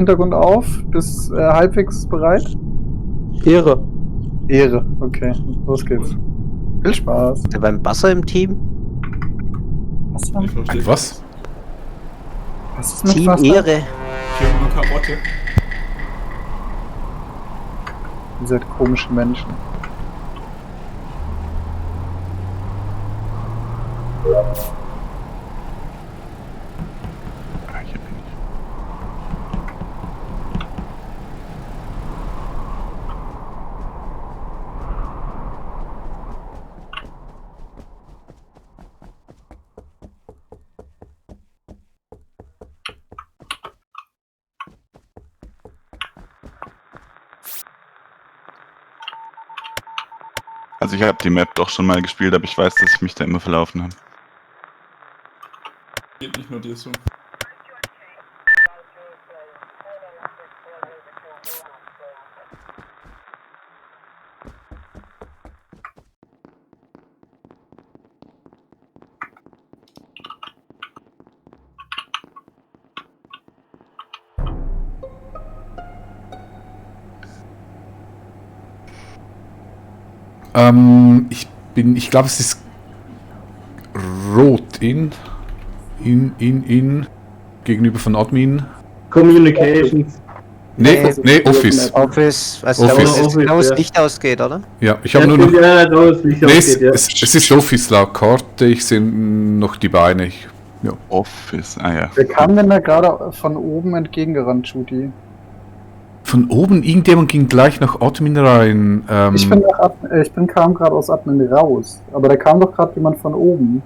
Hintergrund auf, bist halbwegs bereit? Ehre. Ehre, okay, los geht's. Viel Spaß. Ist der beim Basser im Team? Was, Ich verstehe. Was? was ist mit Team Wasser? Ehre. Ich habe nur Karotte. Ihr seid komische Menschen. Hier bin ich. Also ich habe die Map doch schon mal gespielt, aber ich weiß, dass ich mich da immer verlaufen habe. Geht nicht nur dir so. Ich glaube, es ist rot gegenüber von Admin. Communications. Nee, Office. Office, was Office. da Office, aus ja. Licht ausgeht, oder? Ja, ich habe nur noch... Ja, raus, Licht Nee, ausgeht, ja. es ist Office laut Karte, ich sehe noch die Beine. Ja. Office, ah ja. Wer kam denn da gerade von oben entgegengerannt, Judy? Von oben, irgendjemand ging gleich nach Admin rein. Kam gerade aus Admin raus, aber da kam doch gerade jemand von oben.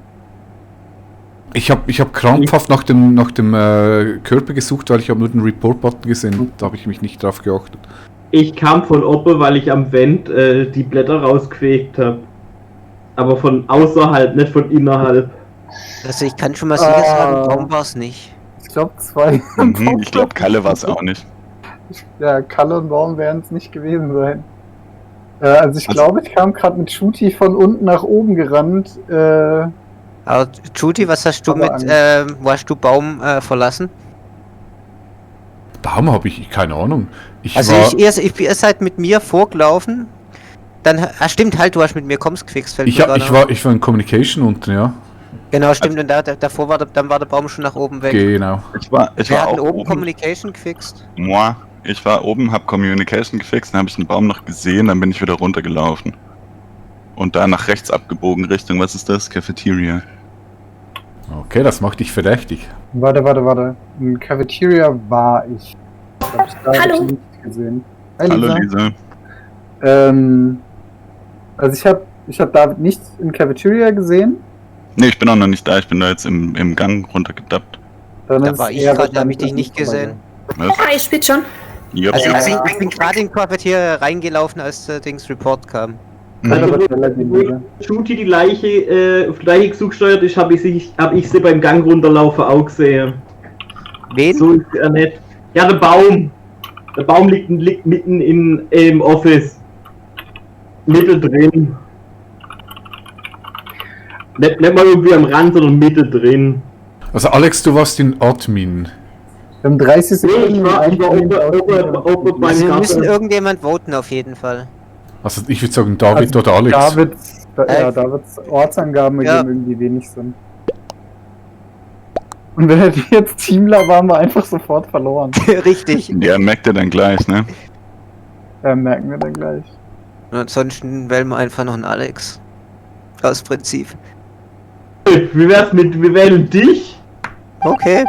Ich hab krampfhaft nach dem Körper gesucht, weil ich habe nur den Report-Button gesehen. Da habe ich mich nicht drauf geachtet. Ich kam von oben, weil ich am Vent die Blätter rausgequäkt habe. Aber von außerhalb, nicht von innerhalb. Also ich kann schon mal sicher sagen, Baum war es nicht. Ich glaube zwei. Ich glaube, Kalle war es auch nicht. Ja, Kalle und Baum werden es nicht gewesen sein. Also ich glaube, ich kam gerade mit Shooty von unten nach oben gerannt. Aber Judy, was hast du Aber wo hast du Baum verlassen? Baum habe ich keine Ahnung. Ihr seid mit mir vorgelaufen. Dann, stimmt halt, du hast mit mir Comms gefixt. Ich war in Communication unten, ja. Genau, stimmt, und davor war dann war der Baum schon nach oben weg. Genau. Ich war Wir hatten auch oben Communication gefixt. Moi. Ich war oben, hab Communication gefixt, dann habe ich den Baum noch gesehen, dann bin ich wieder runtergelaufen. Und da nach rechts abgebogen Richtung, was ist das? Cafeteria. Okay, das macht dich verdächtig. Warte. Im Cafeteria war ich. Hab ich da Hallo. nicht gesehen. Hi, Hallo Lisa. Also ich hab David nicht im Cafeteria gesehen. Nee, ich bin auch noch nicht da, ich bin da jetzt im Gang runtergedappt. Dann Da ist war ich er gerade, da habe ich dich wahrscheinlich nicht gesehen. Was? Ah, ihr spielt schon. Ja, Also ich bin gerade in Cafeteria reingelaufen, als der Dings Report kam. Also, Also, Liga. wo Shooty die Leiche zugesteuert ist, hab ich sie beim Gang runterlaufen auch gesehen. Wen? So ist er nicht. Ja, der Baum. Der Baum liegt mitten im Office. Mittendrin. Nicht mal irgendwie am Rand, sondern mittendrin. Also Alex, du warst in Admin. Wir haben 30 Nee, Sekunden. ich war oben beim Also wir müssen Garten. irgendjemand voten auf jeden Fall. Also ich würde sagen David Also oder Alex. Davids Ortsangaben Ja. ergeben irgendwie wenig Sinn. Und wenn er jetzt Teamler war, haben wir einfach sofort verloren. Richtig. Ja, merkt ihr dann gleich, ne? Merken wir dann gleich. Und ansonsten wählen wir einfach noch einen Alex. Aus Prinzip. Wie wär's mit, wir wählen dich? Okay.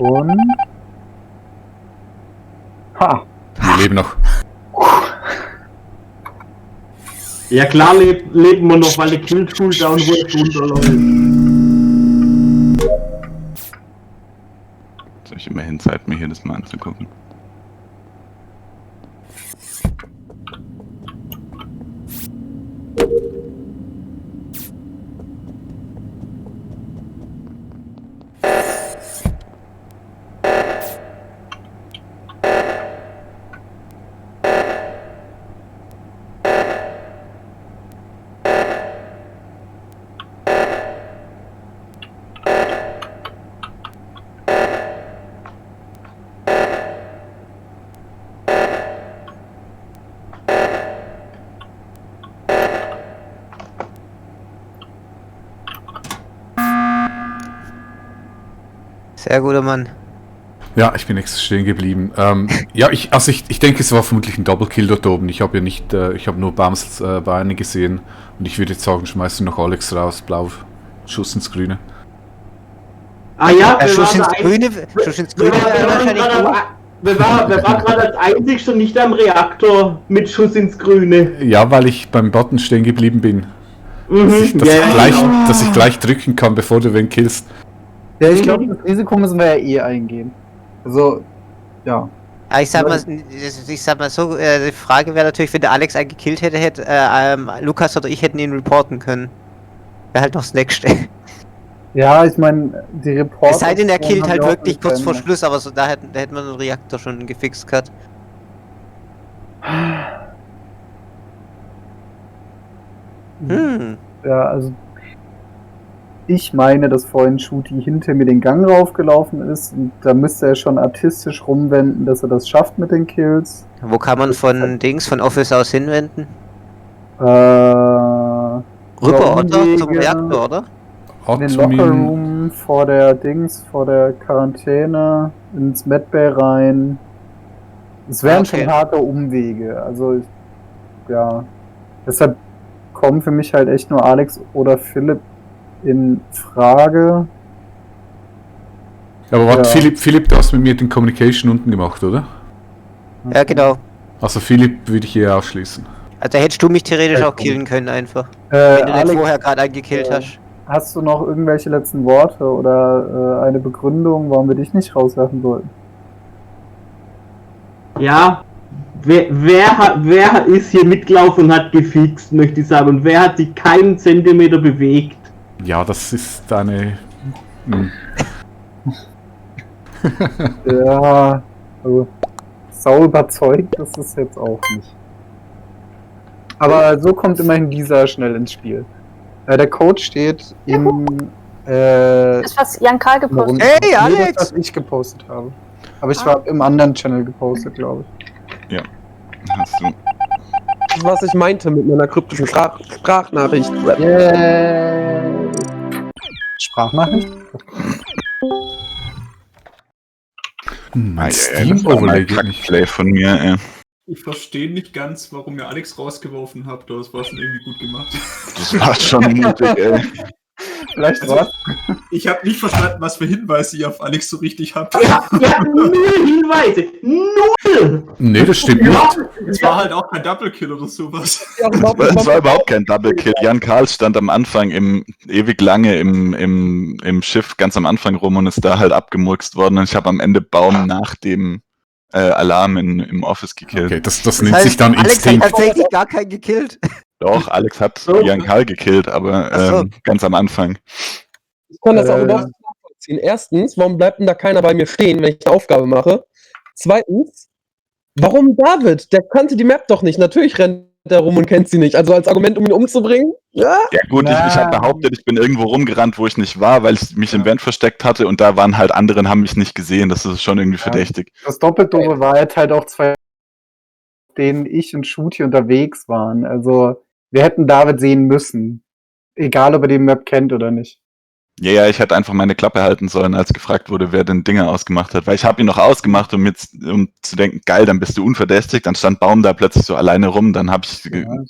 Und. Ha! Wir leben noch. Ja klar leben wir noch, weil der Kill-Cooldown wohl runterläuft. Jetzt habe ich immerhin Zeit, mir hier das mal anzugucken. Sehr guter Mann. Ja, ich bin extra stehen geblieben. Ja, ich denke, es war vermutlich ein Double Kill dort oben. Ich habe ja nicht, ich habe nur Bams Beine gesehen und ich würde jetzt sagen, schmeißen noch Alex raus, blau, Schuss ins Grüne. Ah ja, Schuss ins Grüne wäre wahrscheinlich du. Wer war gerade als einzigster nicht am Reaktor mit Schuss ins Grüne? Ja, weil ich beim Button stehen geblieben bin. Mhm. Dass ich gleich drücken kann, bevor du wen killst. Ja, ich glaube, das Risiko müssen wir ja eh eingehen. Also, ja. Ja, ich sag mal so, die Frage wäre natürlich, wenn der Alex einen gekillt hätte, Lukas oder ich hätten ihn reporten können. Wäre halt noch das Nächste. Ja, ich meine, die Reporter... Es sei denn, er killt haben halt wir auch wirklich nicht kurz vor verändert. Schluss, aber so, da hätten wir den Reaktor schon gefixt gehabt. Ja, also... Ich meine, dass vorhin Shooty hinter mir den Gang raufgelaufen ist und da müsste er schon artistisch rumwenden, dass er das schafft mit den Kills. Wo kann man von Office aus hinwenden? Rüber, Rüber, oder? Zum Reaktor, oder? in den Lockerroom vor der vor der Quarantäne, ins Medbay rein. Es wären Okay. schon harte Umwege, also ja. Deshalb kommen für mich halt echt nur Alex oder Philipp in Frage. Aber warte, Ja. Philipp, du hast mit mir den Communication unten gemacht, oder? Ja, genau. Also Philipp würde ich hier ausschließen. Also da hättest du mich theoretisch Ja, auch killen können einfach. Wenn Wenn du nicht Alex, vorher gerade einen gekillt hast. hast du noch irgendwelche letzten Worte oder eine Begründung, warum wir dich nicht rauswerfen sollten? Ja, wer ist hier mitgelaufen und hat gefixt, möchte ich sagen. Und wer hat sich keinen Zentimeter bewegt? Ja, das ist eine... Ja, also sau überzeugt ist es jetzt auch nicht. Aber so kommt immerhin dieser schnell ins Spiel. Der Code steht in Das, was Jan Karl gepostet hat. Hey, Alex! Das, was ich gepostet habe. Aber ich war im anderen Channel gepostet, glaube ich. Hast du. Das ist, was ich meinte mit meiner kryptischen Sprachnachricht. Sprachnachricht? Mein Das war Steam-Overlay mal geht nicht. Kackplay von mir, ey. Ich verstehe nicht ganz, warum ihr Alex rausgeworfen habt, aber es war schon irgendwie gut gemacht. Das war schon mutig, ey. Vielleicht Also, was? Ich habe nicht verstanden, was für Hinweise ihr auf Alex so richtig habt. Ihr habt null Hinweise. Null! Nee, das stimmt nicht. Es war halt auch kein Double Kill oder sowas. Das war überhaupt kein Double Kill. Jan Karl stand am Anfang ewig lange im Schiff ganz am Anfang rum und ist da halt abgemurkst worden und ich habe am Ende Baum nach dem Alarm im Office gekillt. Okay, das nennt sich dann Alex hat Instinkt. tatsächlich gar keinen gekillt. Doch, Alex hat Jan Karl gekillt, aber Ach so. ganz am Anfang. Ich kann das auch überhaupt nicht nachvollziehen. Erstens, warum bleibt denn da keiner bei mir stehen, wenn ich eine Aufgabe mache? Zweitens, warum David? Der kannte die Map doch nicht. Natürlich rennt er rum und kennt sie nicht. Also als Argument, um ihn umzubringen? Ja. Ja gut, ich habe behauptet, ich bin irgendwo rumgerannt, wo ich nicht war, weil ich mich im Vent versteckt hatte und da waren halt andere und haben mich nicht gesehen. Das ist schon irgendwie verdächtig. Das Doppeldoofe war jetzt halt auch zwei, denen ich und Shooty unterwegs waren. Also, wir hätten David sehen müssen. Egal, ob er die Map kennt oder nicht. Ja, ich hätte einfach meine Klappe halten sollen, als gefragt wurde, wer denn Dinge ausgemacht hat. Weil ich habe ihn noch ausgemacht, um zu denken, geil, dann bist du unverdächtig. Dann stand Baum da plötzlich so alleine rum. Dann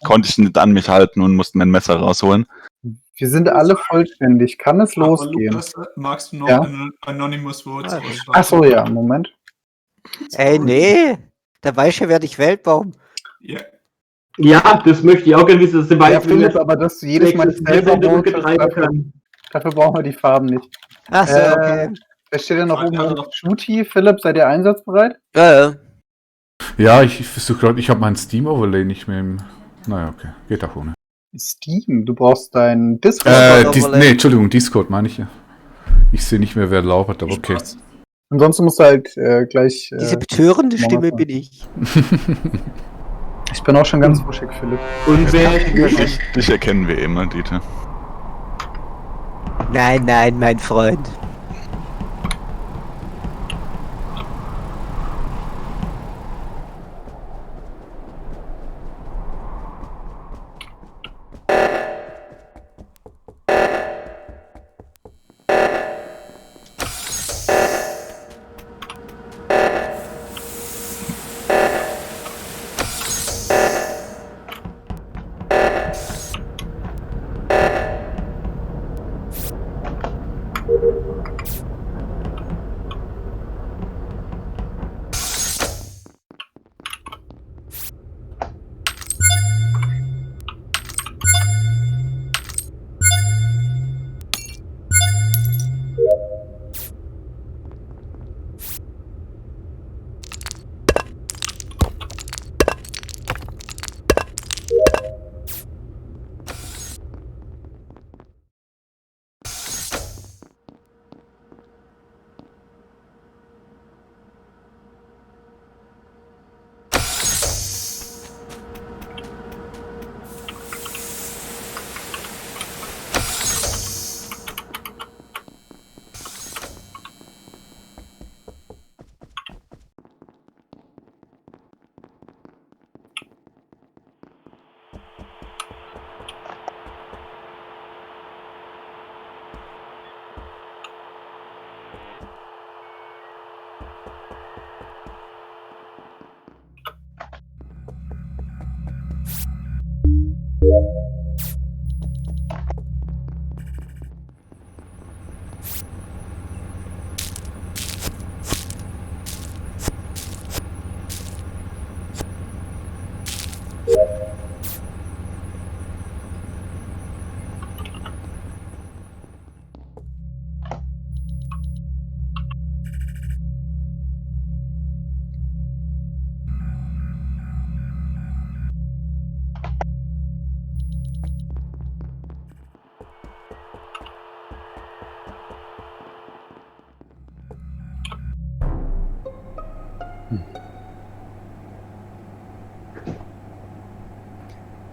konnte ich nicht an mich halten und musste mein Messer rausholen. Wir sind alle vollständig. Kann es Aber losgehen? Lukas, magst du noch Ja? Anonymous Votes aussprechen? Ach so, ja, Moment. Ey, nee. Da weiß ja, wer dich Weltbaum. Ja. Ja, das möchte ich auch gerne wissen, dass der Ja, Philipp, aber dass du jedes Mal selber votest, dafür brauchen wir die Farben nicht. Ach so, okay. Da steht ja noch Frag oben noch. Shooty. Philipp, seid ihr einsatzbereit? Ja. Ja, ich versuche gerade, ich habe mein Steam-Overlay nicht mehr im... Naja, okay, geht auch ohne. Steam, du brauchst dein Discord. Nee, Entschuldigung, Discord meine ich ja. Ich sehe nicht mehr, wer labert, aber okay. Spaß. Ansonsten musst du halt gleich... Diese betörende Stimme Mama. bin ich. Ich bin auch schon ganz wuschig, Philipp. Und wer Dich erkennen wir immer, Dieter. Nein, mein Freund.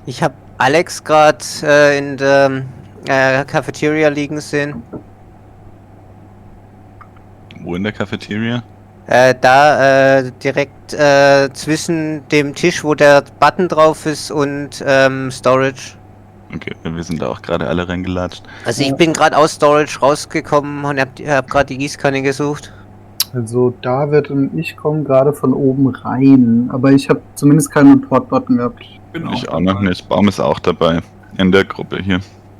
Ich habe Alex gerade in der Cafeteria liegen sehen. Wo in der Cafeteria? Direkt zwischen dem Tisch, wo der Button drauf ist, und Storage. Okay, wir sind da auch gerade alle reingelatscht. Also ich bin gerade aus Storage rausgekommen und hab gerade die Gießkanne gesucht. Also David und ich kommen gerade von oben rein, aber ich habe zumindest keinen Report-Button gehabt. Ich auch noch nicht. Baum ist auch dabei. In der Gruppe hier.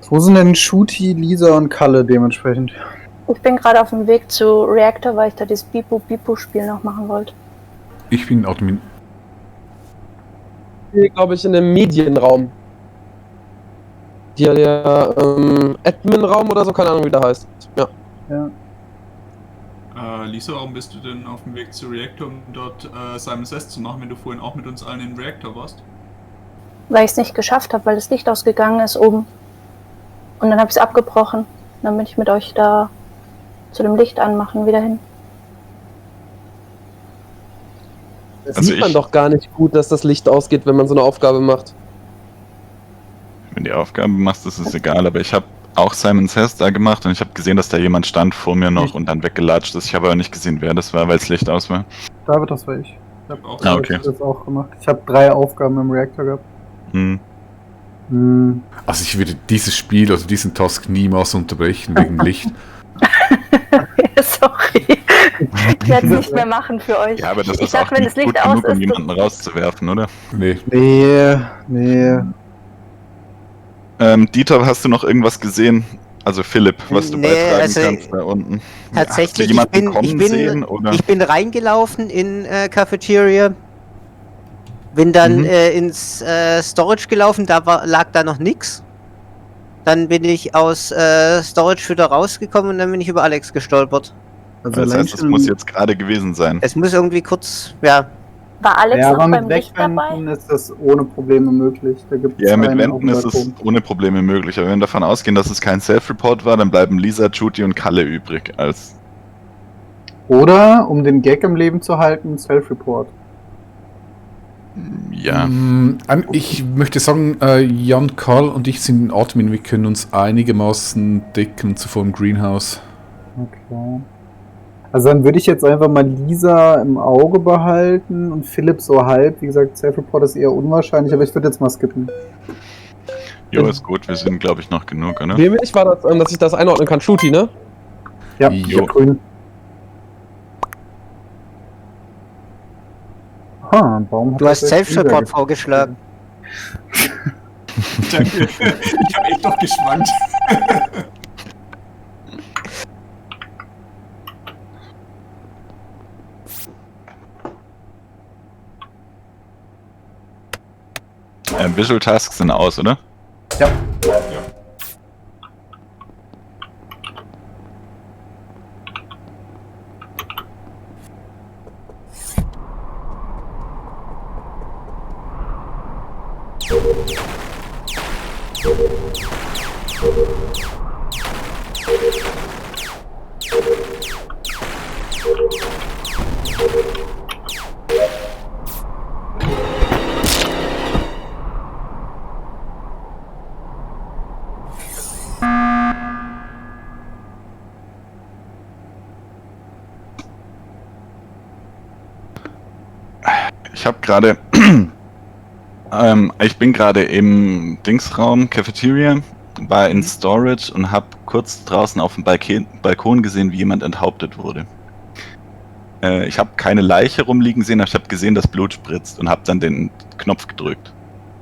Wo sind denn Shooty, Lisa und Kalle dementsprechend? Ich bin gerade auf dem Weg zu Reactor, weil ich da das Bipo-Bipo-Spiel noch machen wollte. Ich bin Admin. Hier, glaube ich, in dem Medienraum. Der Admin-Raum oder so, keine Ahnung, wie der heißt. Ja. Lisa, warum bist du denn auf dem Weg zu Reactor, um dort Simon Says zu machen, wenn du vorhin auch mit uns allen in Reactor warst? Weil ich es nicht geschafft habe, weil das Licht ausgegangen ist oben. Und dann habe ich es abgebrochen. Und dann bin ich mit euch da zu dem Licht anmachen wieder hin. Das Also sieht man doch gar nicht gut, dass das Licht ausgeht, wenn man so eine Aufgabe macht. Wenn die Aufgabe machst, ist es egal, aber ich habe auch Simon Says da gemacht und ich habe gesehen, dass da jemand stand vor mir noch und dann weggelatscht ist. Ich habe aber nicht gesehen, wer das war, weil das Licht aus war. David, das war ich. Ich habe Ah, okay. das auch gemacht. Ich habe 3 Aufgaben im Reactor gehabt. Also ich würde dieses Spiel oder diesen Task niemals unterbrechen wegen Licht. Sorry. Ich werde es nicht mehr machen für euch. Ja, aber das Ich ist dachte, auch wenn nicht das Licht gut aus genug, um ist, jemanden rauszuwerfen, oder? Nee. Nee. Dieter, hast du noch irgendwas gesehen? Also Philipp, was du Nee, beitragen also kannst da unten? Tatsächlich, Hast du jemanden kommen sehen, oder? ich bin reingelaufen in Cafeteria, bin dann ins Storage gelaufen, lag da noch nix. Dann bin ich aus Storage wieder rausgekommen und dann bin ich über Alex gestolpert. Also Das heißt, es muss jetzt gerade gewesen sein. Es muss irgendwie kurz, ja. war Alex Ja, noch aber beim mit Licht dabei? Wegwenden ist das ohne Probleme möglich. Da gibt's Ja, mit einen Wenden auf ist dem es Balkon. ohne Probleme möglich. Aber wenn wir davon ausgehen, dass es kein Self-Report war, dann bleiben Lisa, Judy und Kalle übrig als. Oder, um den Gag im Leben zu halten, Self-Report. Ja. Ich möchte sagen, Jan, Karl und ich sind Admin, wir können uns einigermaßen decken zuvor im Greenhouse. Okay. Also dann würde ich jetzt einfach mal Lisa im Auge behalten und Philipp so halb. Wie gesagt, Self-Report ist eher unwahrscheinlich, aber ich würde jetzt mal skippen. Jo, ist gut, wir sind, glaube ich, noch genug, oder? Wem ich war das, dass ich das einordnen kann? Shooty, ne? Ja, Jo. ich hab grün. Aha, ein Baum hat Du hast das Self-Report übergezogen. vorgeschlagen. Danke. Ich habe echt doch geschwankt. Visual Tasks sind aus, oder? Ja. Ich habe gerade. Ich bin gerade im Dingsraum, Cafeteria, war in Storage und habe kurz draußen auf dem Balkon gesehen, wie jemand enthauptet wurde. Ich habe keine Leiche rumliegen sehen, aber ich habe gesehen, dass Blut spritzt und habe dann den Knopf gedrückt.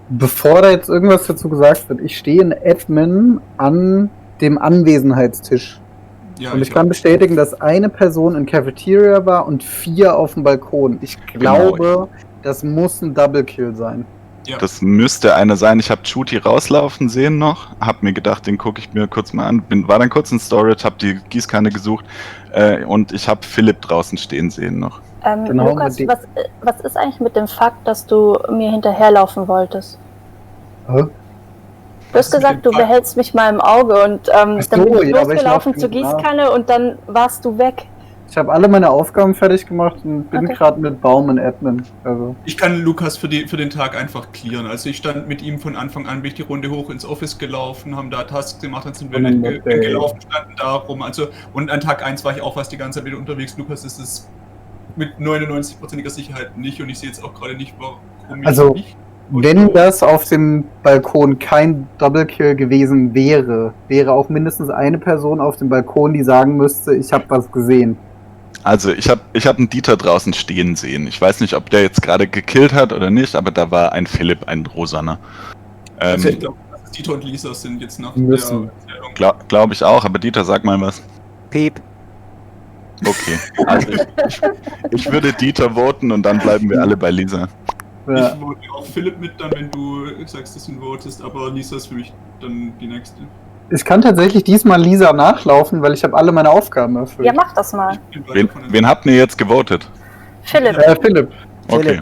Bevor da jetzt irgendwas dazu gesagt wird, ich stehe in Admin an dem Anwesenheitstisch. Ja, Und ich kann bestätigen, dass eine Person in Cafeteria war und 4 auf dem Balkon. Ich glaube, das muss ein Double Kill sein. Ja. Das müsste einer sein. Ich habe Chuti rauslaufen sehen noch, habe mir gedacht, den gucke ich mir kurz mal an. War dann kurz in Storage, habe die Gießkanne gesucht und ich habe Philipp draußen stehen sehen noch. Genau, Lukas, was ist eigentlich mit dem Fakt, dass du mir hinterherlaufen wolltest? Hä? Du hast gesagt, du behältst mich mal im Auge und dann bin ich ja, aber ich losgelaufen lauf zur nicht nach. Gießkanne und dann warst du weg. Ich habe alle meine Aufgaben fertig gemacht und bin Okay. gerade mit Baum und Admin. Also, Ich kann Lukas für den Tag einfach clearen. Also ich stand mit ihm von Anfang an, bin ich die Runde hoch ins Office gelaufen, haben da Tasks gemacht, dann sind wir Und nicht dann gelaufen, standen da rum. Also, und an Tag 1 war ich auch fast die ganze Zeit wieder unterwegs. Lukas ist es mit 99%iger Sicherheit nicht und ich sehe jetzt auch gerade nicht, warum ich Also, nicht. wenn das auf dem Balkon kein Double Kill gewesen wäre, wäre auch mindestens eine Person auf dem Balkon, die sagen müsste, ich habe was gesehen. Also ich hab einen Dieter draußen stehen sehen. Ich weiß nicht, ob der jetzt gerade gekillt hat oder nicht, aber da war ein Philipp, ein Rosaner. Also ich glaube, dass Dieter und Lisa sind jetzt nach Müssen. der Erzählung. Glaube ich auch, aber Dieter, sag mal was. Piep. Okay, also ich würde Dieter voten und dann bleiben wir alle bei Lisa. Ja. Ich vote auch Philipp mit, dann wenn du sagst, dass du ihn votest, aber Lisa ist für mich dann die nächste. Ich kann tatsächlich diesmal Lisa nachlaufen, weil ich habe alle meine Aufgaben erfüllt. Ja, mach das mal. Ich bin weiter von den- Wen habt ihr jetzt gewotet? Philipp. Philipp, Okay.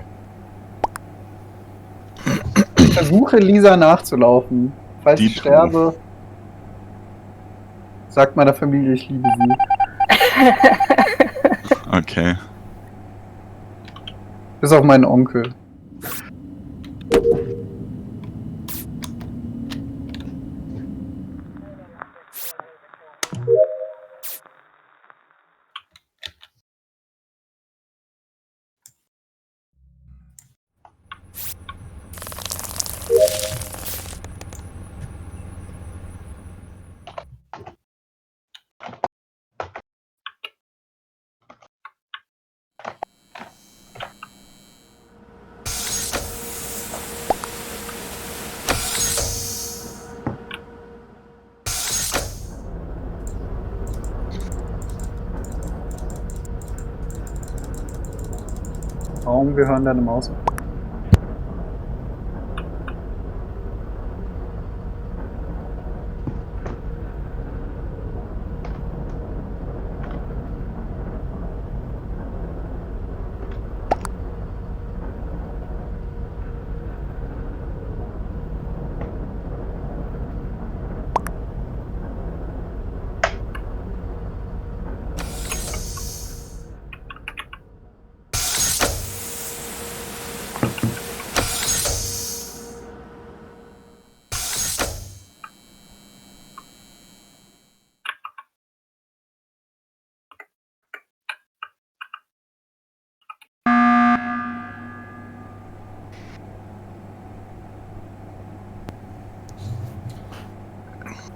ich versuche Lisa nachzulaufen. Falls ich Dieter. sterbe, sagt meiner Familie, ich liebe sie. Okay. Bis auf meinen Onkel. Raum, wir hören deine Maus.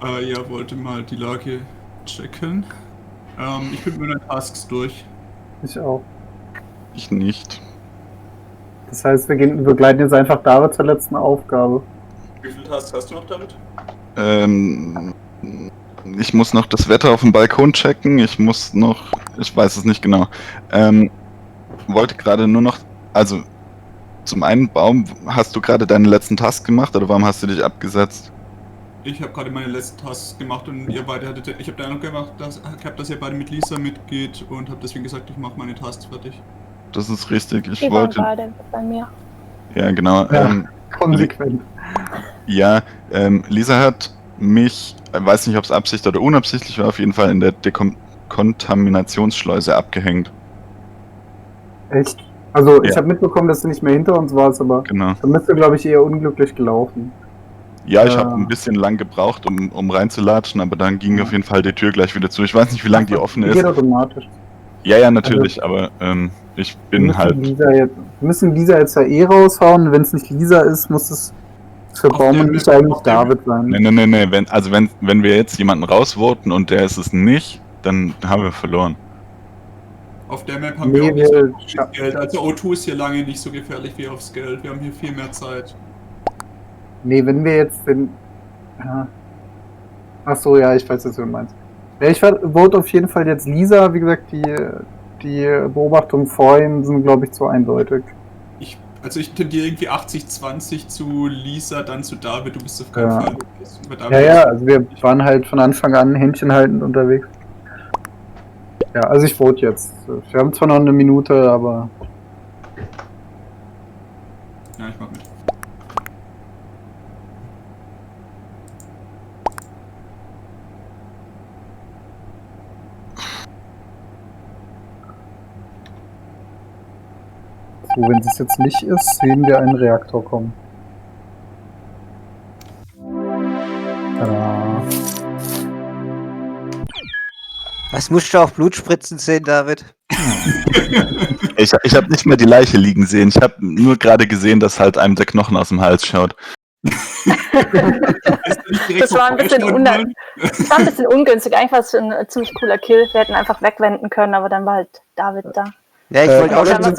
Ja, wollte mal die Lage checken. Ich bin mit meinen Tasks durch. Ich auch. Ich nicht. Das heißt, wir begleiten jetzt einfach David zur letzten Aufgabe. Wie viele Tasks hast du noch damit? Ich muss noch das Wetter auf dem Balkon checken. Ich weiß es nicht genau. Wollte gerade nur noch, also zum einen, Baum, hast du gerade deinen letzten Task gemacht oder warum hast du dich abgesetzt? Ich habe gerade meine letzten Tasks gemacht und ihr beide hattet. Ich habe da noch gehabt, dass ihr beide mit Lisa mitgeht und habe deswegen gesagt, ich mache meine Tasks fertig. Das ist richtig. Ich Die waren wollte. beide bei mir. Ja, genau. Ja. Konsequent. Lisa hat mich, weiß nicht, ob es Absicht oder unabsichtlich war, auf jeden Fall in der Dekontaminationsschleuse abgehängt. Echt? Also, ich Ja. habe mitbekommen, dass du nicht mehr hinter uns warst, aber Genau. dann bist du, glaube ich, eher unglücklich gelaufen. Ja, ich Ja. habe ein bisschen lang gebraucht, um reinzulatschen, aber dann ging auf jeden Fall die Tür gleich wieder zu. Ich weiß nicht, wie lange die offen Geht ist. automatisch. Ja, natürlich, aber ich bin halt. Wir müssen Lisa jetzt ja eh raushauen. Wenn es nicht Lisa ist, muss es für Auf Baumann der- nicht eigentlich auf der- David sein. Nee. Wenn wir jetzt jemanden rausvoten und der ist es nicht, dann haben wir verloren. Auf der Map haben Nee, wir auch nicht wir- so viel Geld. Also O2 ist hier lange nicht so gefährlich wie aufs Geld. Wir haben hier viel mehr Zeit. Nee, wenn wir jetzt den. Ja. Ach so, ja, ich weiß, was du meinst. Ja, ich vote auf jeden Fall jetzt Lisa. Wie gesagt, die Beobachtungen vorhin sind, glaube ich, zu eindeutig. Ich tendiere irgendwie 80-20 zu Lisa, dann zu David. Du bist auf keinen Ja. Fall. Bei David Ja, ja, also wir waren halt von Anfang an händchenhaltend unterwegs. Ja, also ich vote jetzt. Wir haben zwar noch eine Minute, aber Ja, ich mach mit. So, wenn es jetzt nicht ist, sehen wir einen Reaktor kommen. Tada. Was musst du auch Blutspritzen sehen, David? Ich habe nicht mehr die Leiche liegen sehen. Ich habe nur gerade gesehen, dass halt einem der Knochen aus dem Hals schaut. Das war ein bisschen ungünstig. Eigentlich war es ein ziemlich cooler Kill. Wir hätten einfach wegwenden können, aber dann war halt David da. Ja, ich wollte auch aber schon dann-